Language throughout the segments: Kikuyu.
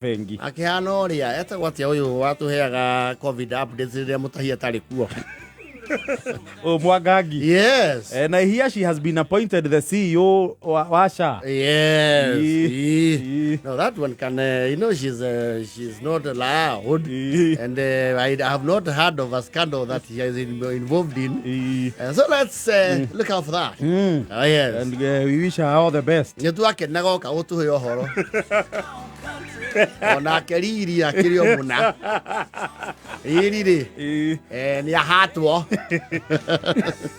Bengi. Akĩhana ũrĩa etagwo atĩa ũyũ watũheaga covid updates rĩrĩa mũtahi atarĩ kuo? Oh, Mwangangi. Yes. And I hear she has been appointed the CEO wa SHA. Yes. Ii. Ii. No, that one can, she's not allowed. Ii. And I have not heard of a scandal that he is involved in. Ii. So let's look out for that. Oh, yes. And we wish her all the best. Nĩ twakenaga oka gũtũhe ũhoro. Onake riri akĩrĩ o mũna. Riri rĩ, Ii. Nĩ ahatwo.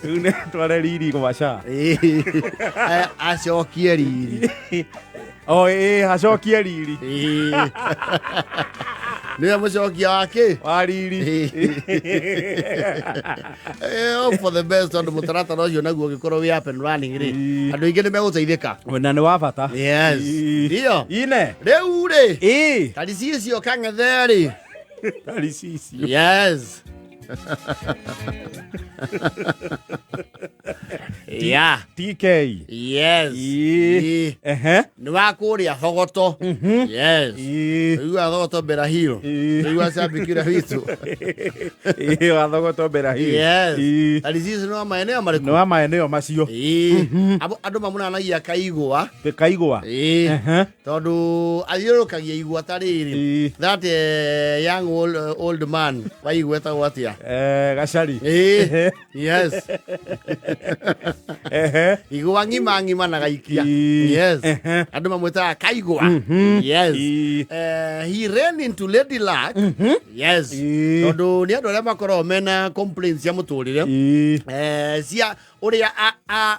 Rĩu nĩ tware riri gwa SHA. Ii. Acokie riri. Oh, ĩĩ, acokie riri. Ii. Nĩwe mũcokia wake. Wa riri. Hope for the best tondũ mũtaratara ũcio naguo ũngĩkorwo wĩ up and running rĩ, Ii. andũ aingĩ nĩ megũteithĩka. Na nĩ wa bata. Yes. Ii. Ndio. Ine. Rĩu rĩ, Ĩĩ. taricicio kang'ethe rĩ. Taricicio. Yes. Yeah. TK. Yes. Ii. Ii. Ehe. Nĩ wa kũrĩa Thogoto. Yes. Ii. Rĩu Thogoto Berahiro. Ii. Rĩu acambikira witũ. Ĩĩ, wa Thogoto Berahiro. Yes. Ii. Taricicio nĩ wa maeneo marĩkũ? Nĩ wa maeneo macio. Ii. Andũ mamunanagia kaigwa. Kaigwa. Ii. Ehe. Tondũ athiũrũrũkagia igwa ta rĩrĩ. Ii. That young old man wa igwa etagwo atĩa? Gacari. Ii. Yes. Ehe. Igwa ng'ima ng'ima na gaikia. Ii. Yes. Ehe. Andũ mamwĩtaga kaigwa. Yes. Ii. He ran into Lady Luck. Yes. Ii. Tondũ nĩ andũ arĩa makoragwo mena complaints cia mũtũrĩre. Ii. Cia ũrĩa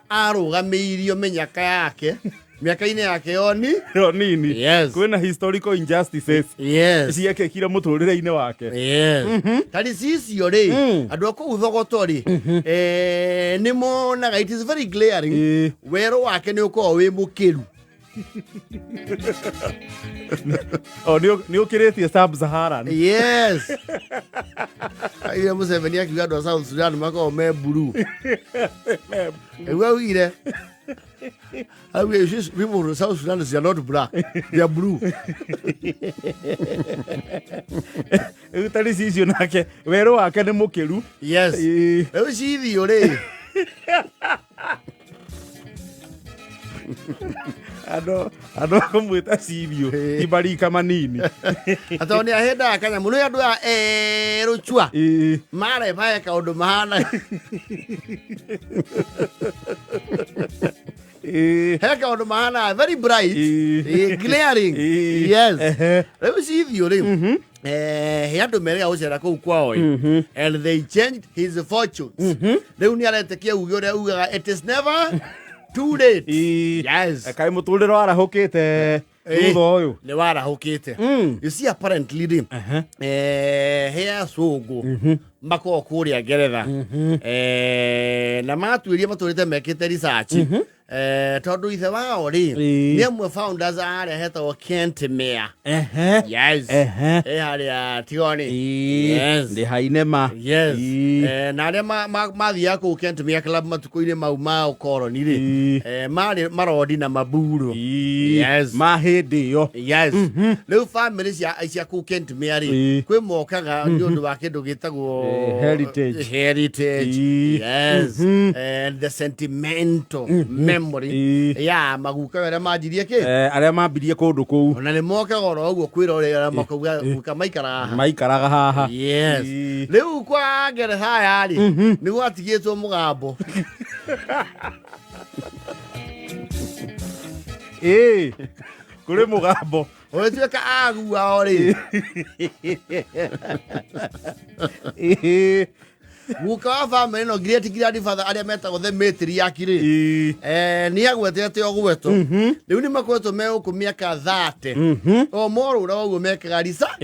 arũgamĩirio mĩnyaka yake mĩaka-inĩ yake yoni. Yo nini. Yes. Kwĩna historical injustices. Yes. Ciekĩkire mũtũrĩre-inĩ wake. Yes. Taricicio rĩ, andũ a kũu Thogoto rĩ, nĩ monaga it is very glaring. Ii. Werũ wake nĩ ũkoragwo wĩ mũkĩru. O nĩ ũkĩrĩtie sub-Saharan. Yes. Augire Museveni akiuga andũ a South Sudan makoragwo me blue. Nĩguo augire. Augire, "You see, people from South Sudan, they are not black, they are blue." Rĩu Taricicio nake werũ wake nĩ mũkĩru. Yes. Ii. Rĩu cithio rĩ. Andũ akũmwĩta cithio ti marika manini. Atondũ nĩ ahĩndaga kanyamũ nĩ andũ aya erũ cua. Ii. Mareba he kaũndũ mahana. Ii. He kaũndũ mahana very bright. Ii. Ii, glaring. Ii. Yes. Ehe. Rĩu cithio rĩ. He andũ merega gũcera kũu kwao ĩ. And they changed his fortunes. Rĩu nĩ aretĩkia uge ũrĩa ugaga it is never too late. Ii. Yes. Kaĩ mũtũrĩre warahũkĩte Ĩ. thutha ũyũ. Nĩ warahũkĩte. You see apparently rĩ, he acũngũ makoragwo kũrĩa Ngeretha. Na matuĩria matũrĩte mekĩte research. Tondũ ithe wao rĩ, Ĩ. nĩ amwe founders a arĩa hetagwo Kentmere. Ehe. Yes. Ehe. Ĩ harĩa Tigoni. Ii. Yes. Ndĩ hainema. Yes. Ii. Na arĩa mathiaga kũu Kentmere Club matukũ-inĩ mau ma ũkoroni rĩ, Ii. marĩ marondi na maburo. Ii. Yes. Ma hĩndĩ ĩyo. Yes. Rĩu family cia kũu Kentmere rĩ, Ii. kwĩ mokaga nĩ ũndũ wa kĩndũ gĩtagwo Heritage. Heritage. Ii. Yes. And the sentimental memory Ii. ya maguka arĩa manjirie kĩ. Arĩa mambirie kũndũ kũu. Ona nĩ mokaga oro ũguo kwĩrorera makauga guka maikaraga haha. Maikaraga haha. Yes. Ii. Rĩu kwa Ngeretha aya rĩ, nĩ gwatigĩtwo mũgambo. Ĩĩ. Kũrĩ mũgambo. Ũgĩtuĩka aguao rĩ. Ĩĩ. Guka wa family ĩno great grandfather arĩa metagwo the matriarch rĩ. Ĩĩ. Nĩ agwetete ũgwetwo. Rĩu nĩ makoretwo me gũkũ mĩaka 30. O morũra ũguo mekaga research.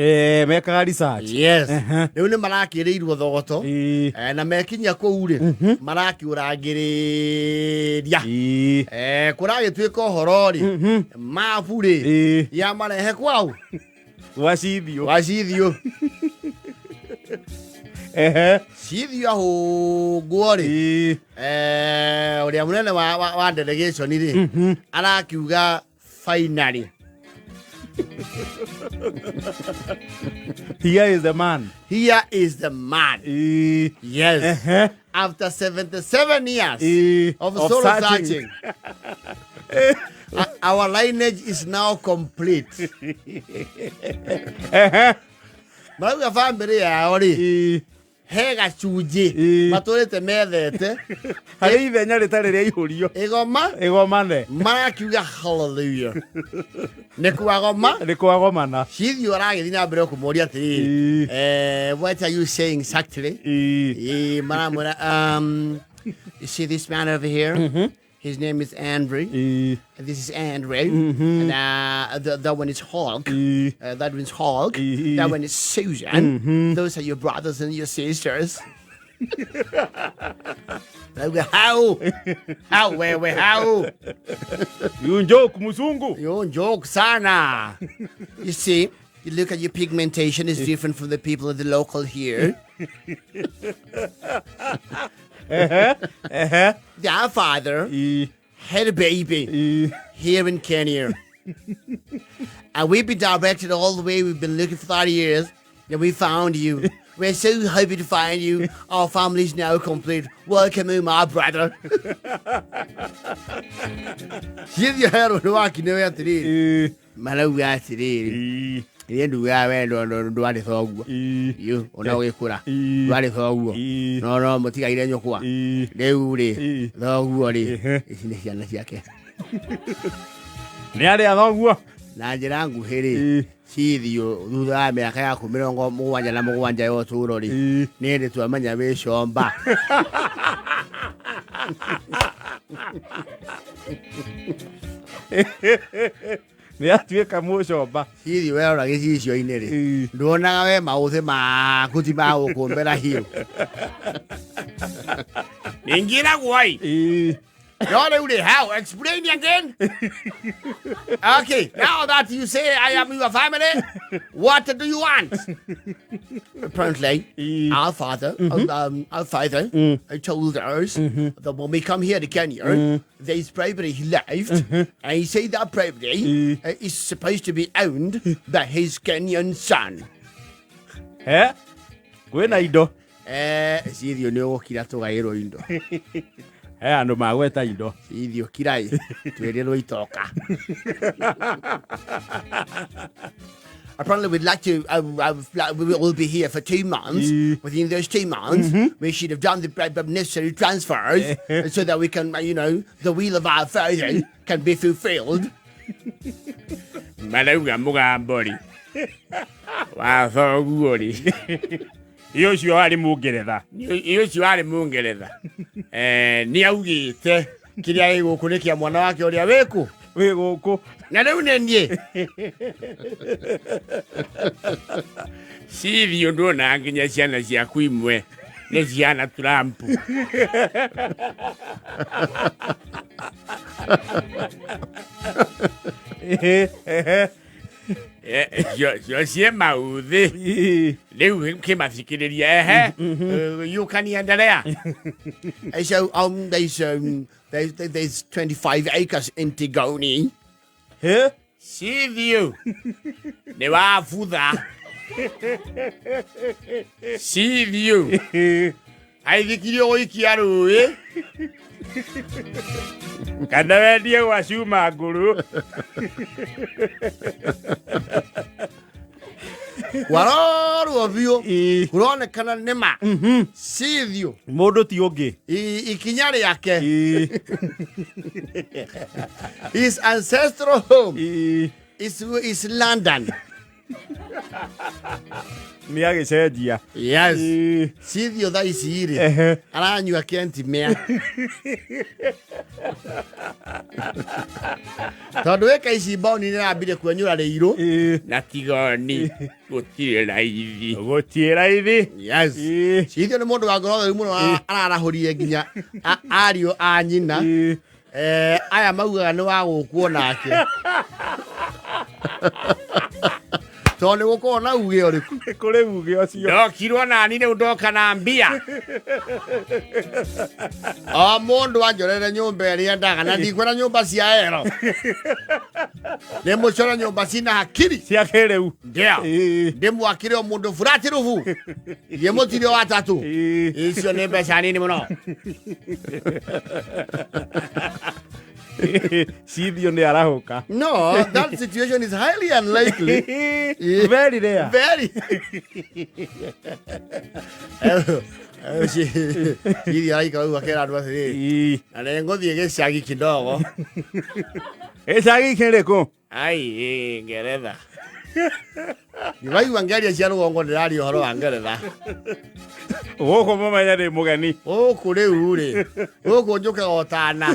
Mekaga research. Yes. Ehe. Rĩu nĩ marakĩrĩirwo Thogoto. Ĩĩ. Na mekinya kũu rĩ, marakĩũrangĩrĩria. Ĩĩ. Kũragĩtuĩka ũhoro rĩ, mabu rĩ, Ĩĩ. ya marehe kwao. Gwa cithio. Gwa cithio. Ehe. Cithio ahũngwo rĩ. Ĩĩ. Ũrĩa mũnene wa delegation rĩ, arakiuga finally. Here is the man. Here is the man. Ĩĩ. Yes. Ehe. After 77 years Ĩĩ. of Of soul searching. searching, our lineage is now complete. Ehe. Marauga bamĩrĩ yao rĩ Ĩĩ. he gacunjĩ Ĩĩ. matũrĩte methete Harĩ ithenya rĩtarĩ rĩaihũrio. ĩgoma Ĩgomane. marakiuga hallelujah nĩ kwagoma. Nĩ kwagomana. Cithio aragĩthiĩ na mbere kũmoria atĩrĩrĩ, Ĩĩ. What are you saying exactly? Ĩĩ. Ĩĩ, maramwĩra, you see this man over here? His name is Andrew. Ĩĩ. This is Andrew. And that one is Hulk. Ĩĩ. That one's Hulk. Ĩĩ. That one is Susan. Those are your brothers and your sisters. Rauga, how? How, wewe, how? You joke musungu. You joke sana. You see, you look at your pigmentation is different from the people of the local here. Ehe. Their father Ĩĩ. had a baby Ĩĩ. here in Kenya. And we've been directed all the way. We've been looking for 30 years. And we found you. We're so happy to find you. Our family's now complete. Welcome home, my brother. Cithio herwo nĩ wakinewe atĩrĩrĩ. Ĩĩ. Marauga atĩrĩrĩ, Ĩĩ. ĩrĩa ndugaga we ndwarĩ thoguo. Ĩĩ. Yu, ona ũgĩkũra Ĩĩ. ndwarĩ thoguo. Ĩĩ. No mũtigaire nyũkwa. Ĩĩ. Rĩu rĩ, Ĩĩ. thoguo rĩ, Ehe. ici nĩ ciana ciake. Nĩ arĩa thoguo. Na njĩra nguhĩ rĩ, Ĩĩ. cithio thutha wa mĩaka yaku 77 ya ũtũũro rĩ, Ĩĩ. nĩ hĩndĩ twamenya wĩ comba. Nĩ atuĩka mũcomba. Cithio werora gĩcicio-inĩ rĩ, Ĩĩ. nduonaga we maũthĩ maku ti ma gũkũmbĩra hiũ. Ningĩragwo ĩ. Ĩĩ. No, rĩu rĩ, how? Explain again. Okay, now that you say I am your family, what do you want? Apparently, Ĩĩ. our father told us that when we come here to Kenya, there's property he left, and he said that property is supposed to be owned by his Kenyan son. He? Kwĩna indo. Cithio nĩ ũgũkira tũgaĩrwo indo. He andũ magweta indo. Cithio kirai twĩrĩrwo itoka. Apparently, we'd like to. We will be here for 2 months. Mm. Within those 2 months, we should have done the necessary transfers so that we can, the will of our father can be fulfilled. Marauga mũgambo rĩ wa thoguo rĩ. Ĩ ũcio warĩ Mũngeretha. Ĩ ũcio warĩ Mũngeretha, nĩ augĩte kĩrĩa gĩ gũkũ nĩ kĩa mwana wake ũrĩa wĩkũ Wĩ gũkũ. Na rĩu nĩ niĩ cithio nduona nginya ciana ciaku imwe nĩ ciana Trump. Ehe. Ehe. Cio ciĩ mauthĩ. Ĩĩ. Rĩu kĩmathikĩrĩria ehe you can endelea. So there's 25 acres in Tigoni. He? Cithio nĩ wabutha. Cithio Ĩĩ. aithikirio gũikia rũĩ. Kana wendie gwa cuma ngũrũ. Warorwo biũ Ĩĩ. kũronekana nĩ ma cithio Mũndũ ti ũngĩ. ikinya rĩake Ĩĩ. his ancestral home Ĩĩ. is London. Nĩ agĩcenjia. Yes. Ĩĩ. Cithio thaa ici rĩ, Ehe. aranyua kentimea tondũ wĩka ici mbaũni nĩ arambire kwenyũra rĩirũ. Ĩĩ. Na tigoni gũtirĩ raithi. Gũtirĩ raithi. Yes. Ĩĩ. Cithio nĩ mũndũ wa ngoro theru mũno, ararahũrire nginya ariũ a nyina. Ĩĩ. Aya maugaga nĩ wa gũkwo nake. Tondũ nĩ gũkorwo na uge ũrĩkũ. Nĩ kũrĩ uge ũcio. Ndokirwo nani rĩu ndoka na mbia. O mũndũ anjorere nyũmba ĩrĩa endaga na ndikwenda nyũmba cia ero. Nĩ mũcore nyũmba cina hakiri. Cia kĩrĩu. Ndio. Ĩĩ. Ndĩmwakĩre o mũndũ burati rubu. Ithiĩ mũtirĩ o atatũ. Ĩĩ. Icio nĩ mbeca nini mũno. Cithio nĩ arahũka. No, that situation is highly unlikely. Very rare. Very. Iria araikara rĩu akera andũ atĩrĩrĩ, Ĩĩ. na nĩ ngũthiĩ gĩcagi kidogo. Gĩcagi kĩrĩkũ? Ai, ĩ, Ngeretha. Ndiraigua ngeria cia rũgongo ndĩraria ũhoro wa Ngeretha. Gũkũ mũmenya ndĩ mũgeni. Gũkũ rĩu rĩ, gũkũ njũkaga ũtana.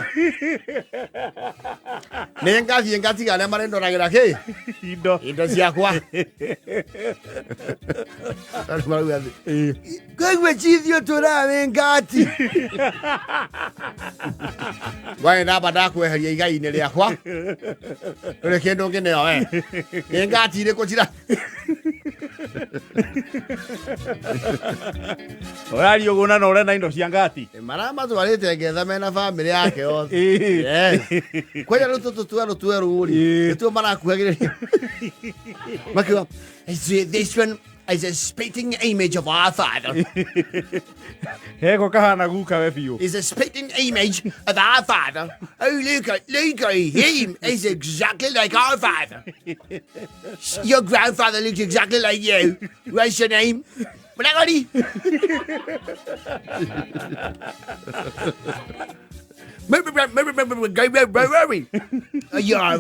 Nĩ ngathiĩ ngatiga arĩa marĩndoragĩra kĩ? Indo. Indo ciakwa. Andũ marauga atĩ, Ĩĩ. Kaigua chithio tũrarĩ ngati. We namba ndakweheria igai-inĩ rĩakwa. Ndũrĩ kĩndũ ũngĩneo we. Nĩ ngati irĩkũ cira? Ũraria ũguo na ũrenda indo cia ngati. Maramatwarĩte ngetha mena bamĩrĩ yake yothe. Ĩĩ. Yes. Kwanja rĩu tũtũ twerũ twerũ rĩ, Ĩĩ. nĩtuo marakuhagĩrĩria. Makiuga, "This one is a spitting image of our father." Heko kahana guka we biũ. Is a spitting image of our father. Oh, look at him. He's exactly like our father. Your grandfather looks exactly like you. What's your name? Mlagori.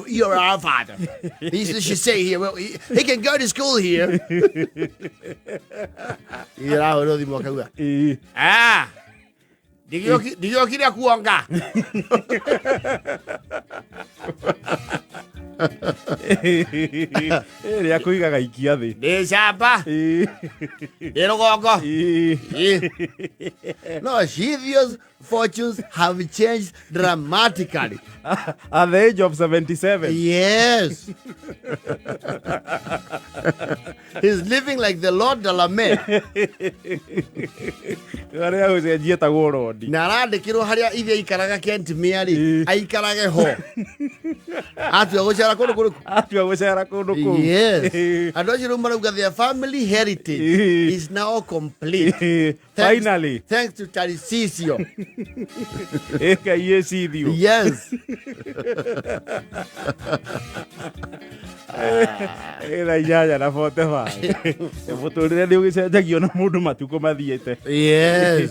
You're our father. He should say here. Well, he can go to school here. Ĩĩ. Ah. Ndigiokire kuonga. Ĩrĩa kũigaga ikia thĩ. Ndĩ camba, Ĩĩ. ndĩ rũgongo. Ĩĩ. Ĩ. No, Shithio's fortunes have changed dramatically. At the age of 77. Yes. He's living like the Lord Delamere. Arĩa gũcenjia tagwo rondi. Na arandĩkĩrwo harĩa ithe aikaraga Kent Mĩarĩ, Ĩ. aikarage ho. Atua gũcera kũndũ kũrĩkũ? Atua gũcera kũndũ kũu. Yes. Ĩĩ. Andũ acio rĩu marauga their family heritage Ĩ. is now complete. Ĩĩ. Finally. Thanks to Tarisisio. Ĩka iĩ cithio. Yes. Ĩna inyanya na 45. Mũtũrĩre nĩ ũgĩcenjagio na mũndũ matukũ mathiĩte. Yes.